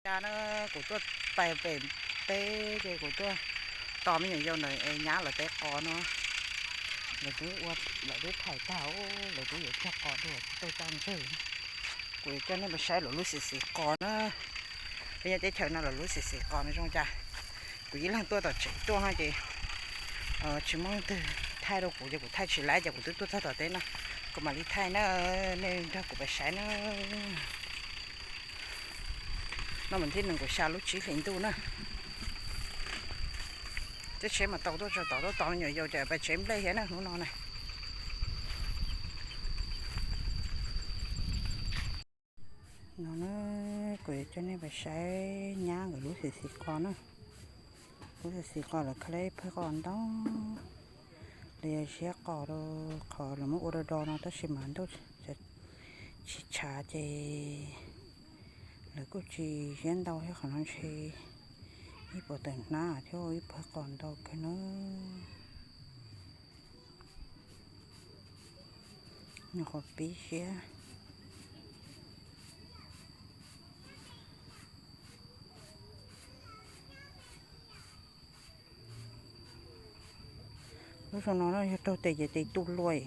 Cas na, kuv tuaj pais pem teb ces kuv tuaj tos me nyuam yaus ntawm es nyab lawv tej qos no, lawv twb ua, lawv twb thaij tag, lawv twb yuav cog qos dua tsis tau tag ntseg. Kuv yuav coj nej mus saib lawv lub xim xim qos na. Peb nyob teb chaws no lawv lub xim xim qos no zoo cas. Kuv ib leeg tuaj tom tsev tuaj no ces tsis muaj leej twg thaij rau kuv ces kuv thaij tsis laib ces kuv twb tuaj txog tom teb no, kuv mam li thaij na, nej nrog kuv pais saib na. No mas thib nees nkaum xya lub tsib hlis ntuj na. Teb tsheb mas tau tuaj tso tod tuaj tos me nyuam yaus ces pais tsev nplej thiab na hnub no na. No na, kuv yuav coj nej pais saib nyab nkawd lub xim xim qos na. Lub xim xim qos lawv khawb ib phawj qos ntau, lawv yog ziab qos rau qhov lawv muab ua do do no tab sis mas ntuj tsis tshav ces lawv kuj tsis ziab ntau thiab, qhov no ntshe ib puas tawm hnab thiab ib phawj qos ntau kawg na. Nyuam qhuav pib siab. Lub xyoo no yog raug tes ces tes tu luaj,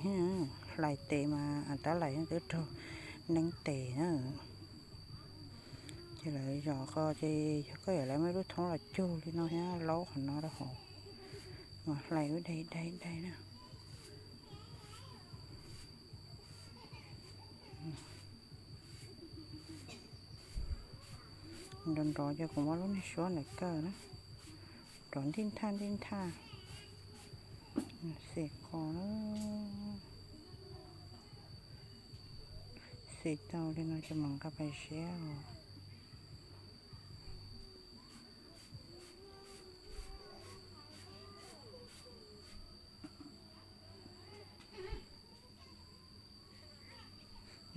hlais tes mas tab lais twb raug neeb tes na. Ces lawv zom qos ces yog koj yam li muaj ib lub thoob los cug li no thiab laub qhov no rau hauv mas hlais ua daig daig daig na. Nrov nrov ces kuv muab lub niag suab ntawm kawg na, nrov ntij nthaj ntij nthaj. Xim qos na, xim tau li no ces mam nqa pais ziab os.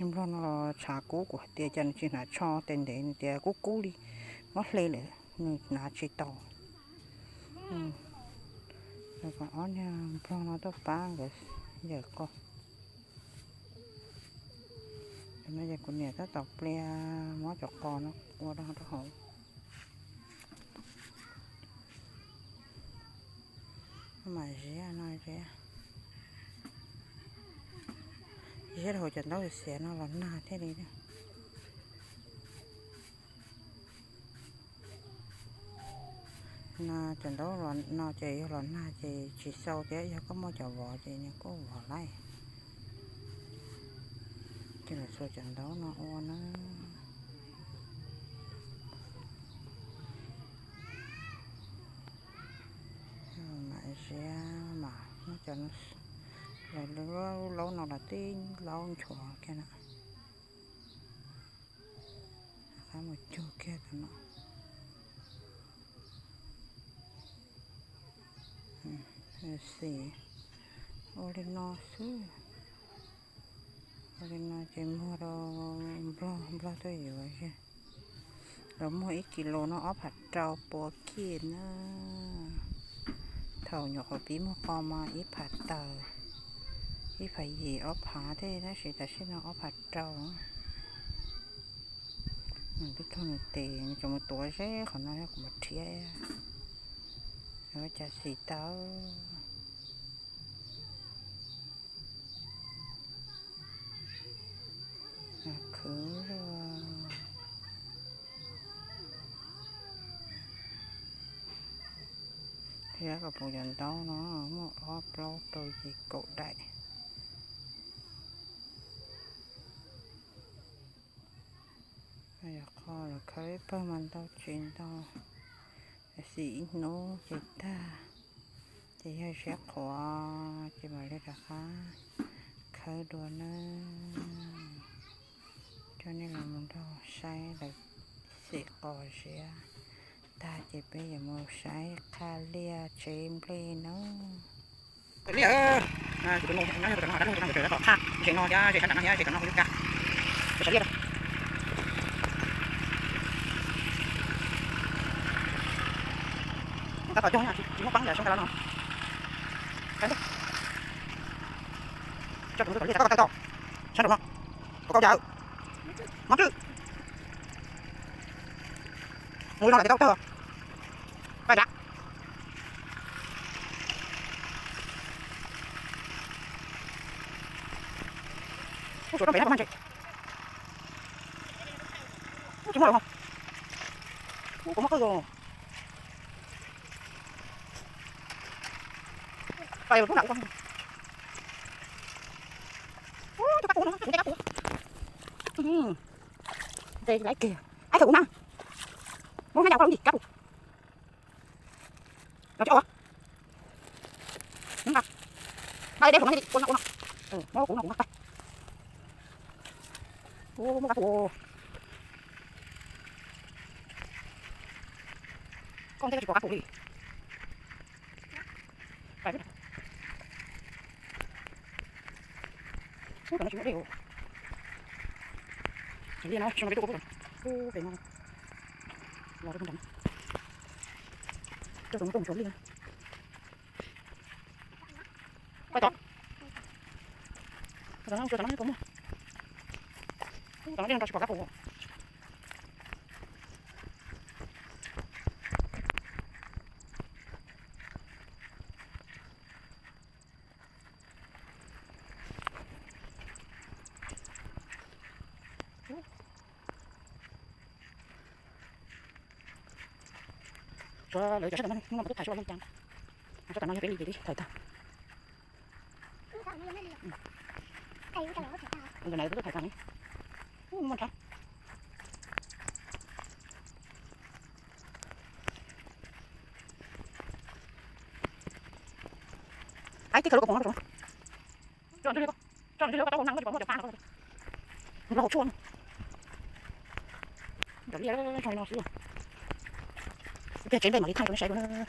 Nplog no los tshav kub, kuv hais tias cas nws tsis hnav tsho tes ntev, nws tias kub kub li, muab hle lawm nws hnav tsis tau. Kom ob niag nplog no tuaj pab nkawd yawm qos. Tam no ces kuv niam tab tom plia muab cov qos no ua rau hauv. Mam ziab no, ziab rau hauv cov ntaub xiav no los nag thiaj li. No cov ntaub no ces yog los nag ces tsis xau thiab, yog koj muaj cov vov ces nws kuj vov laij. Ces lawv xuas cov ntaub no ua na. Mam ziab mas muab cov, lawv lub laub no los tib laub nchuav kiag na. Rov qab mus cug kiag tom no. Xim ua li no xwb. Ua li no ces muag rau nplog, nplog tuaj yuav. Lawv muag ib kis lus no ob phav rau puas kij na. Thaum nyuam qhuav pib muag qos mas ib phav tawm, ib phav yim ob phav thiab, tab sis tam sim no ob phav rau. Nws twb raug nws tes, nws tseem mus tuav zeb qhov no, kuv mus rhiab, ua cas xim tau. Khwv. Thiab kom puv cov ntaub no muaj ob plaub rau yim kaum daim. Yog qhov lawv khawb ib pawg mas ntau tsis ntau, xim ib hnub ces tag, ces yog ziab qhuav ces mam li rov qab khawb dua nawb. Coj nej los mus nrog saib lawv xim qos ziab tag ces peb yuav mus saib qha liaj tsev nplej nawb. Liaj, kuv tus nus nyob yog tus no, dab laug tus no mus pem tom qhaj, ze no thiab ze sab nram no thiab ze tom no kuv yuav ka, kuv sav liaj rau. Tab tom cog tsis muab pab yam sab nrad no. Tso tus nus tom liaj tau tau, sab nraum no, tau tau yam, mob tswb. Mus no lam tau tawg. Pais nrad. Ub, tshuav rau pem no mas ntshe. Ub, tsis muaj lawm ho. Ub, kuv muab qwj os. Pais ua tub nram ua. Ub, tus kab pum no, tus kab pum. Ntes laiv kiag. Aib, khaws kuv na. Muab hnab yas koj lub ntsis kab pum. No tsis ua. Nqa, nqa deb deb hauv no thiaj li ua no ua no. Muab kuv no kuv nqa pais. Ub, muaj kab pum. Koj ntej koj tsis pom kab pum li. Ub, cov no tsis muaj dej os. Cov liaj no tsis muaj peb tuaj pub lawm. Ub, pem no los rau nram no. Coj tus no tuaj mus tsuav liaj. Pais tod. Cov no, cov no puas muaj? Ub, cov no dej no tsis pom kab pum. Tshuav lawv cov sab tom no, hnub no mas twb thaiv tsis ua yeej cas. Sab tom no yog peb li ces twb thaiv tag. Ntawm no twb thaiv tag ne. Ub, muaj ntshav. Aib, tib khaws lub kaus hmoov no rau. Tso ntsej liaj, tso ntsej liaj koj tau hauv neeg no tsis pom muaj cov phab no. Los hauv tshuaj no. Cov liaj tso li no xwb. Ib pliag tsev nplej mam li thaij rau nej saib dua na.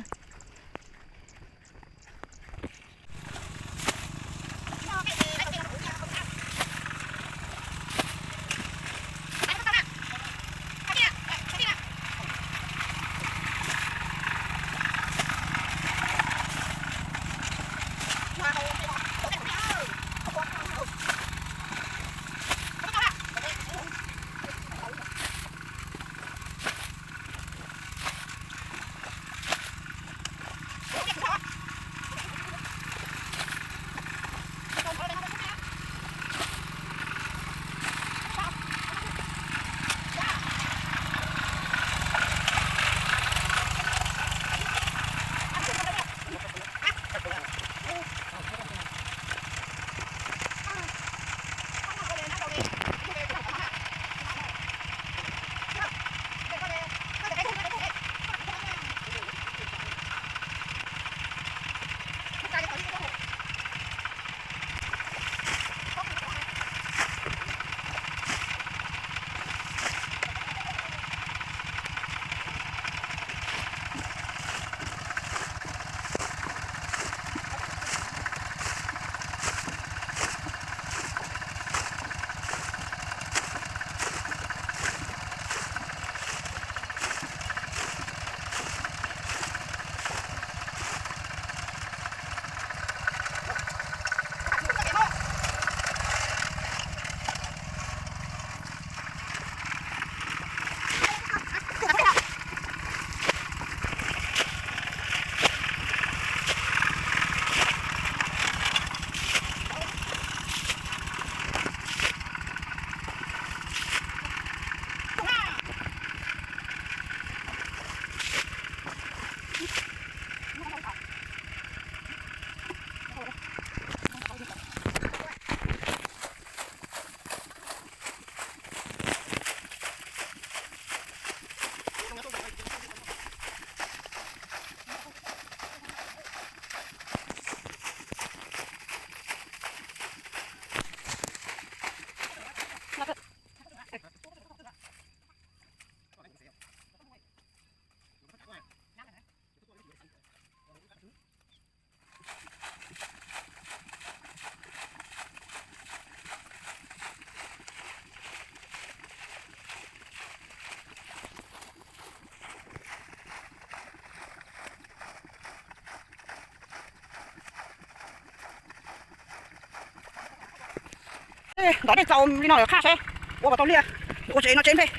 Ntov dej txaus li no lawm qhaj seb ua puas tau liaj, ua tsev no tsev nplej.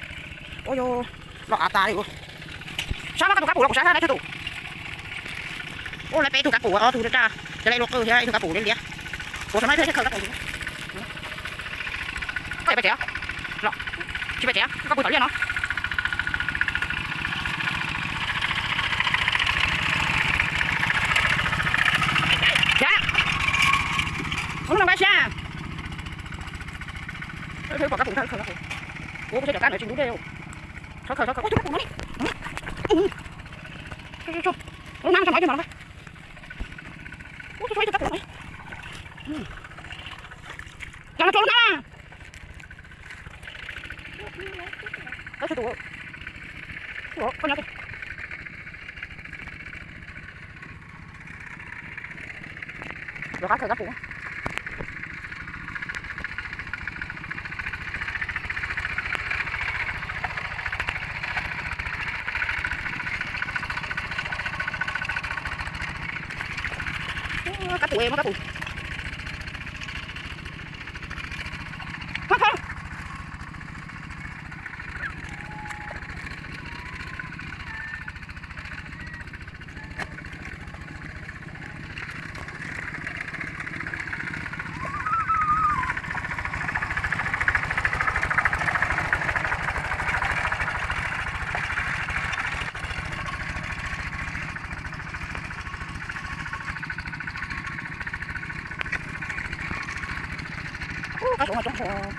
Ua yog los av tas li ua. Sab mas koj tus kab pum los kuv sab sab na tug tus. Ua lawv peb tug kab pum, ob tug raj, cov lawv luaj qwj thiab ib tug kab pum liab liab. Kuv sab no thiaj khaws kab pum. Koj pais tsev los? Tsis pais tsev, koj pw tom liaj no. Ua no npaj siab. Kuv peb cov kab pum, kuv peb cov kab no tsis ntub dej. Txhob khaws, txhob khaws, ua tus kab pum no ni. Lub hnab no tso no, ib tug no. Ua tus ib tug kab pum no. Cov no tso lub hnab na. Koj nyob Yuav qab khaws kab pum. Kab pum, muab kab pum. Ub, qab saum no coob.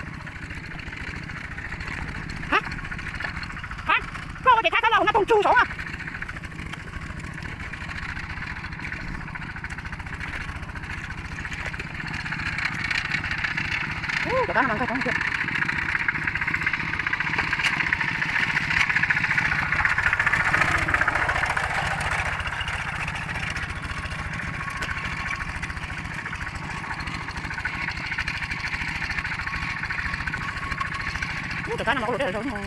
Ha, ha, koj ua ces thab kab los hauv no toog tsug saud na. Ub, cov kab no mas nkag coob tiag. Ub, cov kab no mas ua luam dej los zoo.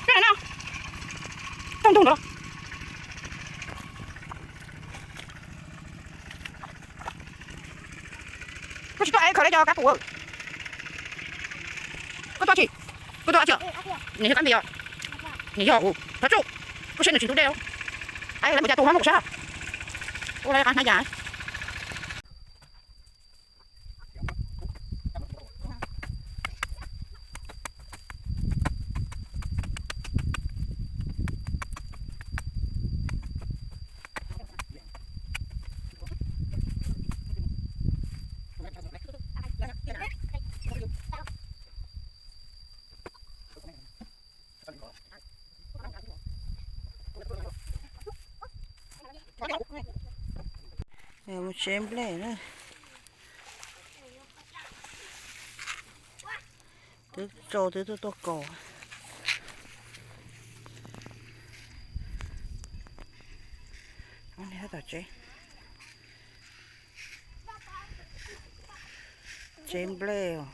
Coj no, tau ntug ntawd los. Koj tsis tuaj es khaws li cov kab pum. Koj tuaj tsis? Koj tuaj tsis? Nws yog kab npis os. Nws yog u, thov tsuj. Koj saib nws tsis ntub dej. Ai, lawv mus cas tus hmab muaj kuv sab. Ua lawv qab hnab yas. Mus tsev nplej na. Twb tsaus twb tuaj tuaj kaus. Tom tsev, tsev nplej os.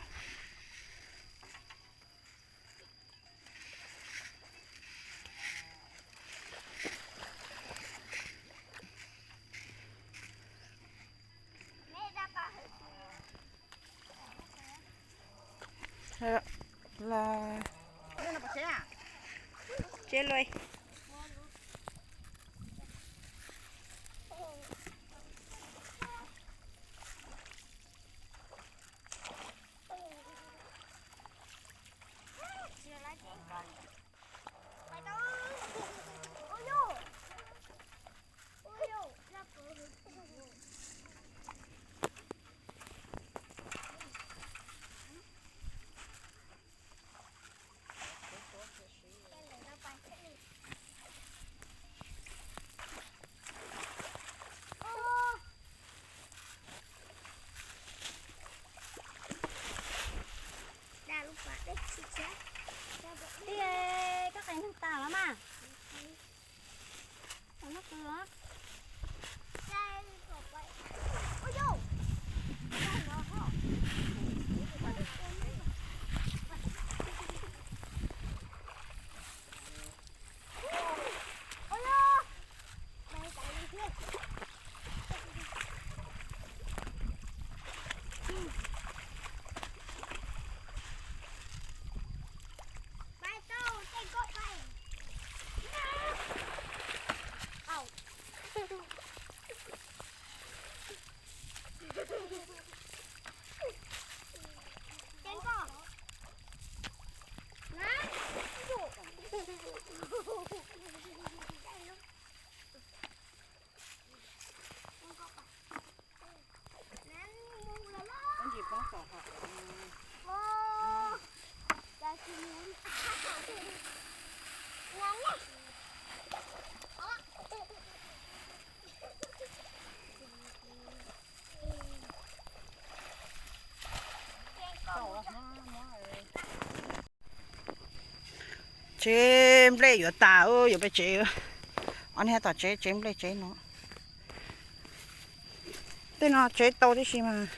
Tsev lawm. Tij, koj qe neeg tas los mas. Ua no kws os. Tsev nplej yuav tas, yuav pem tsev. Ob niag tom tsev, tsev nplej tsev no. Tej no tsev tau tib si mas.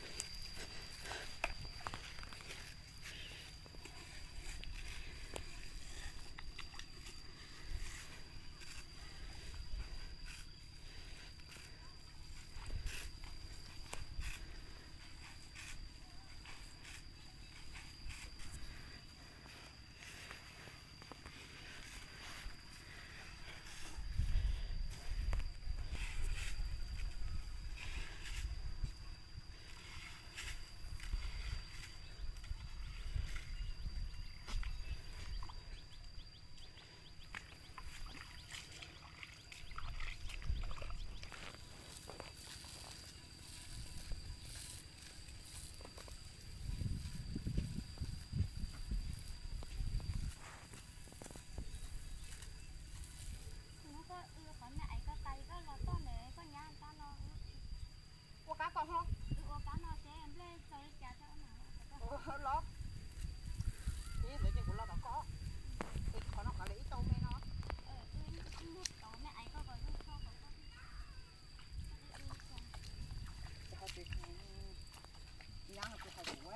Ua kab kom ho. Los. Ib ntawd ces kuv los tom koj. Qhov no qhov lawv ib tau me no. Nyab no kuv hais kuv.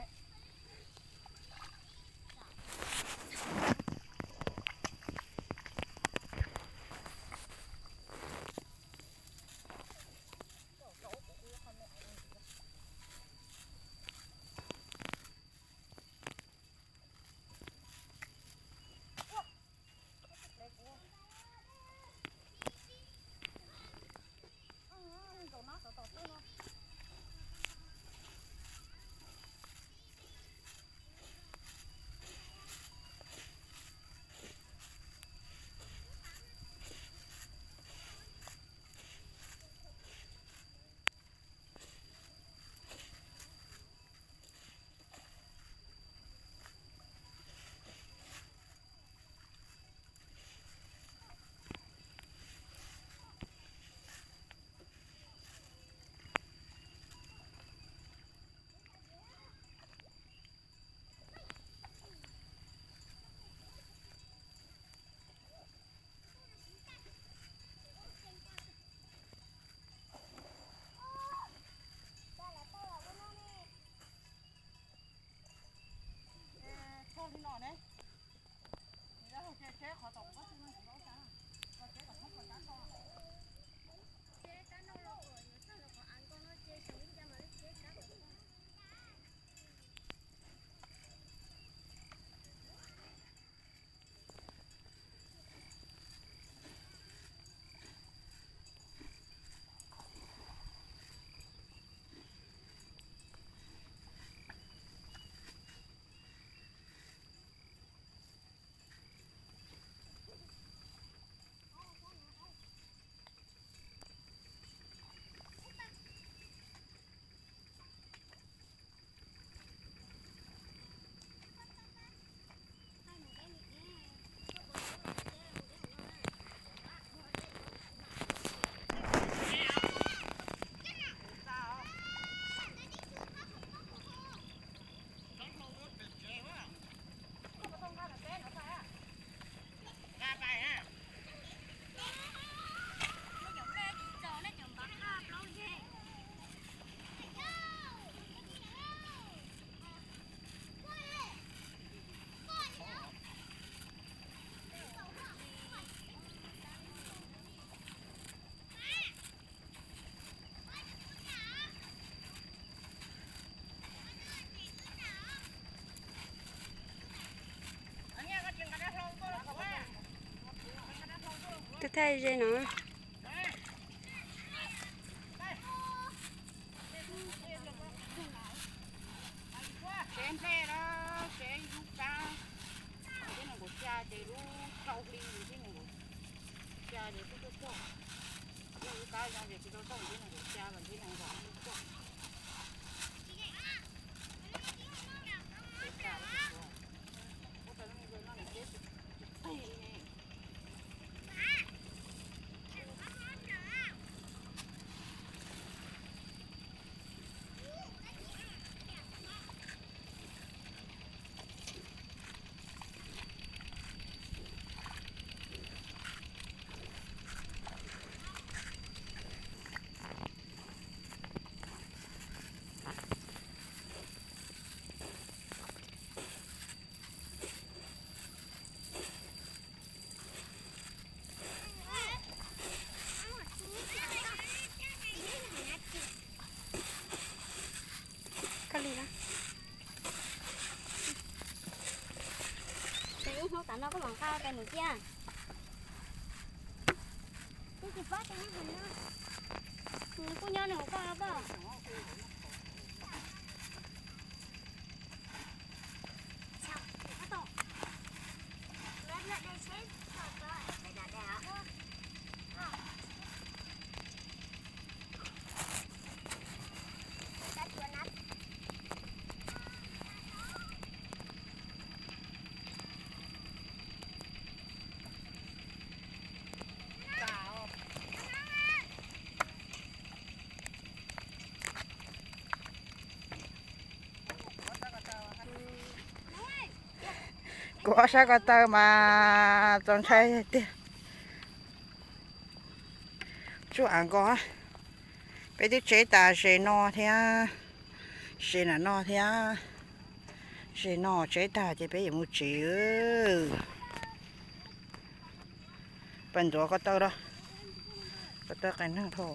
Twb thaij ze no. Tsev nplej los tsev yub kab, tib nees nkaum xya ces lub rau hli tib nees nkaum xya ces twb tuaj txog. Yog yub kab zoo ces tsis tau txog tib nees nkaum xya los tib nees nkaum xya. Hnub tas no koj mam nqa rau nws thiab. Nws kuj nyob nws koj pom. Kuv ob sab ko taw mas txaus ntshai tiag. Tsuj av nko, peb twb tseb tas ze no thiab, ze na no thiab, ze no tseb tag ces peb yuav mus tsev. Pab ntxuav ko taw los, ko taw qee neeg dhau.